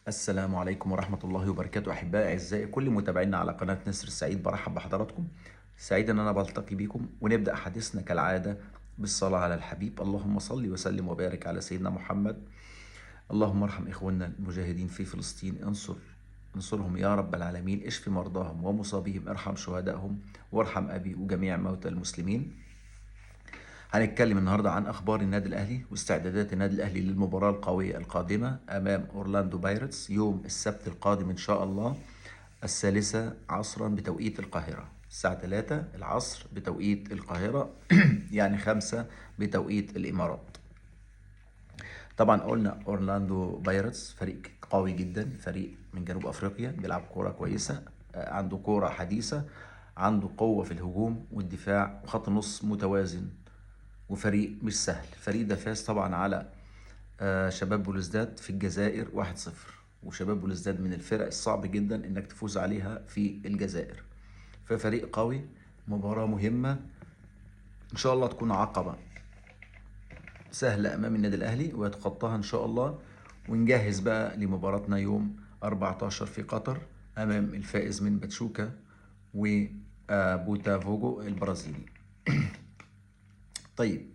السلام عليكم ورحمة الله وبركاته. أحبائي أعزائي كل متابعينا على قناة نسر السعيد، برحب بحضراتكم. سعيد أن أنا بلتقي بكم، ونبدأ حديثنا كالعادة بالصلاة على الحبيب. اللهم صل وسلم وبارك على سيدنا محمد. اللهم ارحم إخواننا المجاهدين في فلسطين، انصرهم يا رب العالمين، اشف مرضاهم ومصابيهم، ارحم شهدائهم، وارحم أبي وجميع موتى المسلمين. هنتكلم النهارده عن اخبار النادي الاهلي واستعدادات النادي الاهلي للمباراة القوية القادمة امام اورلاندو بايرتس يوم السبت القادم ان شاء الله 3 عصرا بتوقيت القاهرة، الساعة 3 العصر بتوقيت القاهرة يعني 5 بتوقيت الامارات. طبعا قلنا اورلاندو بايرتس فريق قوي جدا، فريق من جنوب افريقيا، بيلعب كورة كويسة، عنده كورة حديثه، عنده قوة في الهجوم والدفاع وخط النص متوازن، وفريق مش سهل. الفريق ده فاز طبعا على شباب بلوزداد في الجزائر 1-0، وشباب بلوزداد من الفرق الصعب جدا انك تفوز عليها في الجزائر، ففريق قوي، مباراة مهمة ان شاء الله تكون عقبة سهلة امام النادي الاهلي ويتخطاها ان شاء الله، ونجهز بقى لمباراتنا يوم 14 في قطر امام الفائز من باتشوكا وبوتافوجو البرازيلي. طيب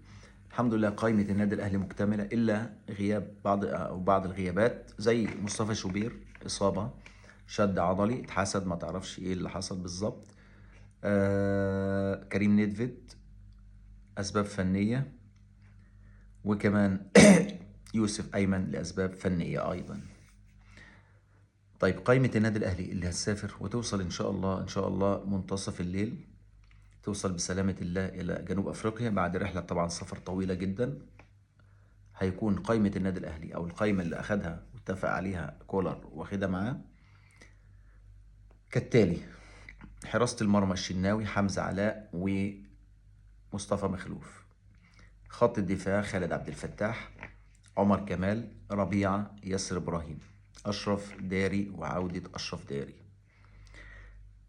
الحمد لله قائمة النادي الأهلي مكتملة إلا غياب بعض الغيابات زي مصطفى شوبير، إصابة شد عضلي اتحسد، ما تعرفش إيه اللي حصل بالظبط. كريم نيدفيد أسباب فنية، وكمان يوسف أيمن لأسباب فنية أيضا. طيب قائمة النادي الأهلي اللي هتسافر وتوصل إن شاء الله إن شاء الله منتصف الليل، توصل بسلامة الله إلى جنوب أفريقيا بعد رحلة طبعا سفر طويلة جدا. هيكون قائمة النادي الأهلي أو القائمة اللي أخدها واتفق عليها كولر واخدها معاه كالتالي: حراسة المرمى الشناوي، حمزة علاء ومصطفى مخلوف. خط الدفاع خالد عبد الفتاح، عمر كمال، ربيعة، ياسر إبراهيم، أشرف داري وعودة أشرف داري،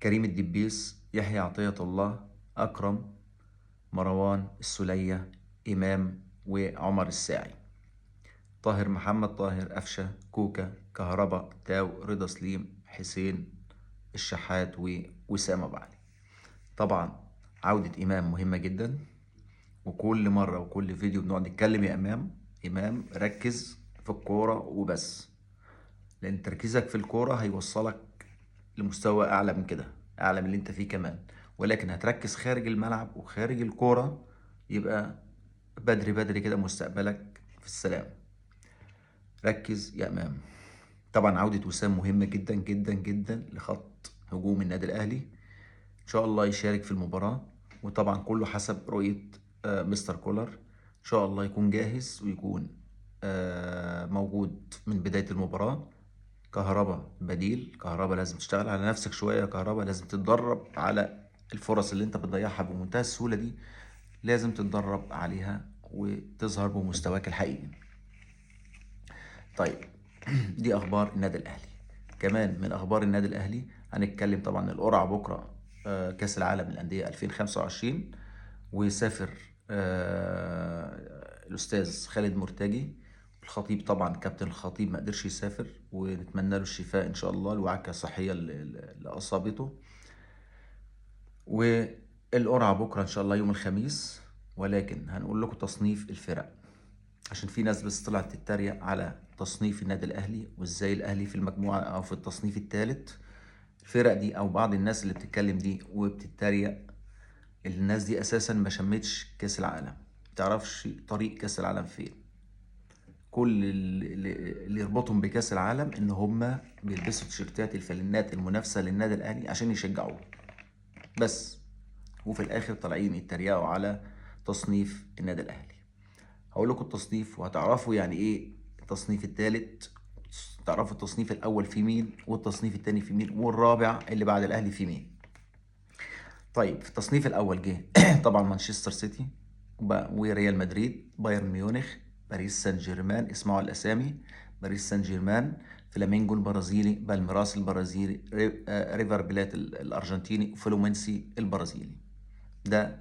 كريم الدبيس، يحيى عطية الله، أكرم، مروان السولية، إمام وعمر الساعي، طاهر محمد طاهر، أفشة، كوكا، كهربا، تاو، رضا سليم، حسين الشحات ووسام أبو علي. طبعا عودة إمام مهمة جدا، وكل مرة وكل فيديو بنقعد نتكلم يا إمام، إمام ركز في الكورة وبس، لأن تركيزك في الكورة هيوصلك لمستوى أعلى من كده، أعلى من اللي أنت فيه كمان، ولكن هتركز خارج الملعب وخارج الكورة يبقى بدري بدري كده مستقبلك في السلام. ركز يا إمام. طبعا عودة وسام مهمة جدا جدا جدا لخط هجوم النادي الأهلي، إن شاء الله يشارك في المباراة، وطبعا كله حسب رؤية مستر كولر، إن شاء الله يكون جاهز ويكون موجود من بداية المباراة. كهربا بديل، كهربا لازم تشتغل على نفسك شوية يا كهربا، لازم تتدرب على الفرص اللي انت بتضيعها بمنتهى السهولة دي، لازم تتدرب عليها وتظهر بمستواك الحقيقي. طيب دي اخبار النادي الاهلي. كمان من اخبار النادي الاهلي هنتكلم طبعا القرعة بكرة، كاس العالم للأندية 2025، وسافر الاستاذ خالد مرتجي، الخطيب طبعا كابتن الخطيب ما قدرش يسافر، ونتمنى له الشفاء ان شاء الله، الوعكة الصحية اللي اصابته. والقرعة بكرة ان شاء الله يوم الخميس، ولكن هنقول لكم تصنيف الفرق عشان في ناس بس طلعت تتريق على تصنيف النادي الاهلي وازاي الاهلي في المجموعة او في التصنيف الثالث. الفرق دي او بعض الناس اللي بتتكلم دي وبتتريق، الناس دي اساسا ما شمتش كاس العالم، ما تعرفش طريق كاس العالم فين. كل اللي يربطهم بكاس العالم ان هم بيلبسوا تيشيرتات الفانلات المنافسة للنادي الاهلي عشان يشجعوه بس، وفي الاخر طالعين يتريقوا على تصنيف النادي الاهلي. هقول لكم التصنيف وهتعرفوا يعني ايه التصنيف الثالث، تعرفوا التصنيف الاول في مين والتصنيف الثاني في مين والرابع اللي بعد الاهلي في مين. طيب في التصنيف الاول جه طبعا مانشستر سيتي وريال مدريد، بايرن ميونخ، باريس سان جيرمان، اسمعوا الاسامي: باريس سان جيرمان، فلامينجو البرازيلي، بالميراس البرازيلي، ريفر بلات الارجنتيني، وفلومنسي البرازيلي. ده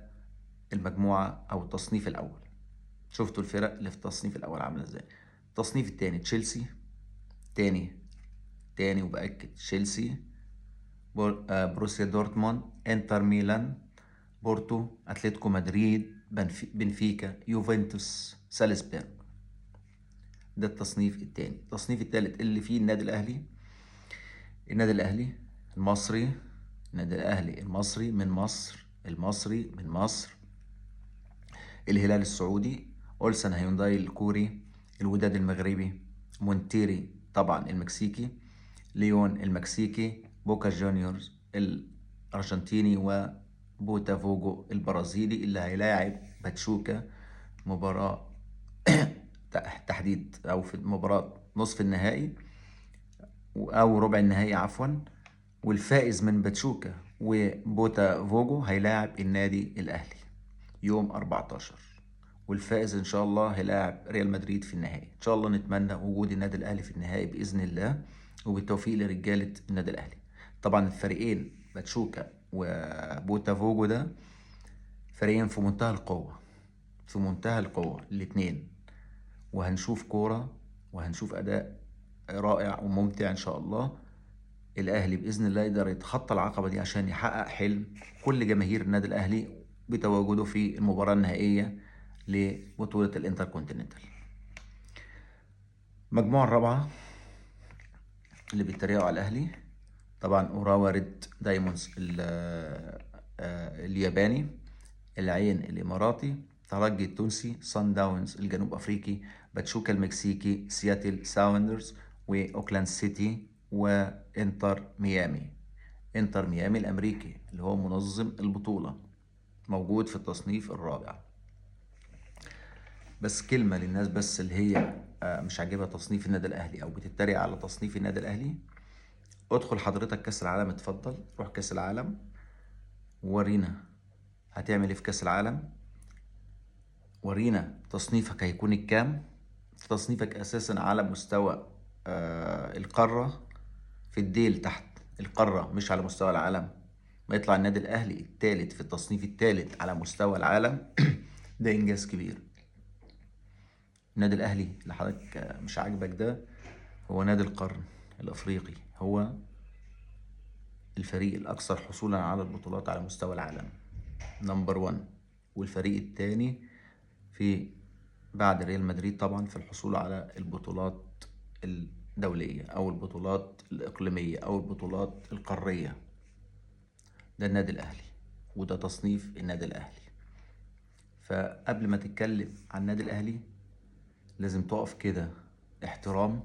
المجموعة او التصنيف الاول. شفتوا الفرق اللي في التصنيف الاول عامله ازاي. التصنيف الثاني تشيلسي، تاني تاني وبأكد، تشيلسي، بروسيا دورتموند، انتر ميلان، بورتو، اتلتيكو مدريد، بنفيكا، يوفنتوس، سالزبورغ. ده التصنيف الثاني. التصنيف الثالث اللي فيه النادي الاهلي، النادي الاهلي المصري، النادي الاهلي المصري من مصر، المصري من مصر، الهلال السعودي، اولسان هيونداي الكوري، الوداد المغربي، مونتيري طبعا المكسيكي، ليون المكسيكي، بوكا جونيورز الارجنتيني، وبوتافوجو البرازيلي اللي هيلاعب باتشوكا مباراة تحديد او في مباراة نصف النهائي او ربع النهائي عفوا. والفائز من باتشوكا وبوتافوجو هيلاعب النادي الاهلي يوم 14، والفائز ان شاء الله هيلاعب ريال مدريد في النهائي. ان شاء الله نتمنى وجود النادي الاهلي في النهائي باذن الله، وبالتوفيق لرجاله النادي الاهلي. طبعا الفريقين باتشوكا وبوتافوجو ده فريقين في منتهى القوة، في منتهى القوة الاتنين، وهنشوف كورة وهنشوف اداء رائع وممتع ان شاء الله. الاهلي باذن الله يقدر يتخطى العقبة دي عشان يحقق حلم كل جماهير النادي الاهلي بتواجده في المباراة النهائية لبطولة الانتركونتيننتال. المجموعة الرابعة اللي بيتريقوا على الاهلي طبعا اوراوا ريد دايموندز الياباني، العين الاماراتي، ترجي التونسي، سان داونز الجنوب افريقي، باتشوكا المكسيكي، سياتل ساوندرز، واوكلاند سيتي، وانتر ميامي. انتر ميامي الامريكي اللي هو منظم البطولة موجود في التصنيف الرابع. بس كلمة للناس بس اللي هي مش عاجبها تصنيف النادي الاهلي او بتتريق على تصنيف النادي الاهلي، ادخل حضرتك كاس العالم، اتفضل روح كاس العالم وورينا هتعمل ايه في كاس العالم، ورينا تصنيفك هيكون الكام. تصنيفك اساسا على مستوى القارة في الديل تحت القارة، مش على مستوى العالم. ما يطلع النادي الاهلي الثالث في التصنيف الثالث على مستوى العالم ده انجاز كبير. النادي الاهلي اللي حضرتك مش عاجبك ده هو نادي القرن الافريقي، هو الفريق الاكثر حصولا على البطولات على مستوى العالم، number 1، والفريق الثاني في بعد ريال مدريد طبعا في الحصول على البطولات الدولية أو البطولات الإقليمية أو البطولات القارية. ده النادي الأهلي وده تصنيف النادي الأهلي. فقبل ما تتكلم عن النادي الأهلي لازم تقف كده احترام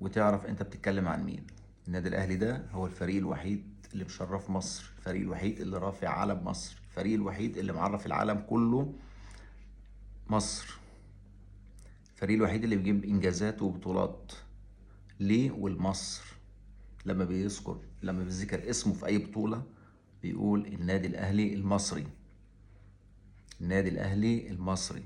وتعرف انت بتتكلم عن مين. النادي الأهلي ده هو الفريق الوحيد اللي مشرف مصر، الفريق الوحيد اللي رافع علم مصر، الفريق الوحيد اللي معرف العالم كله مصر، الفريق الوحيد اللي بيجيب إنجازات وبطولات ليه والمصر. لما بيذكر اسمه في أي بطولة بيقول النادي الأهلي المصري، النادي الأهلي المصري.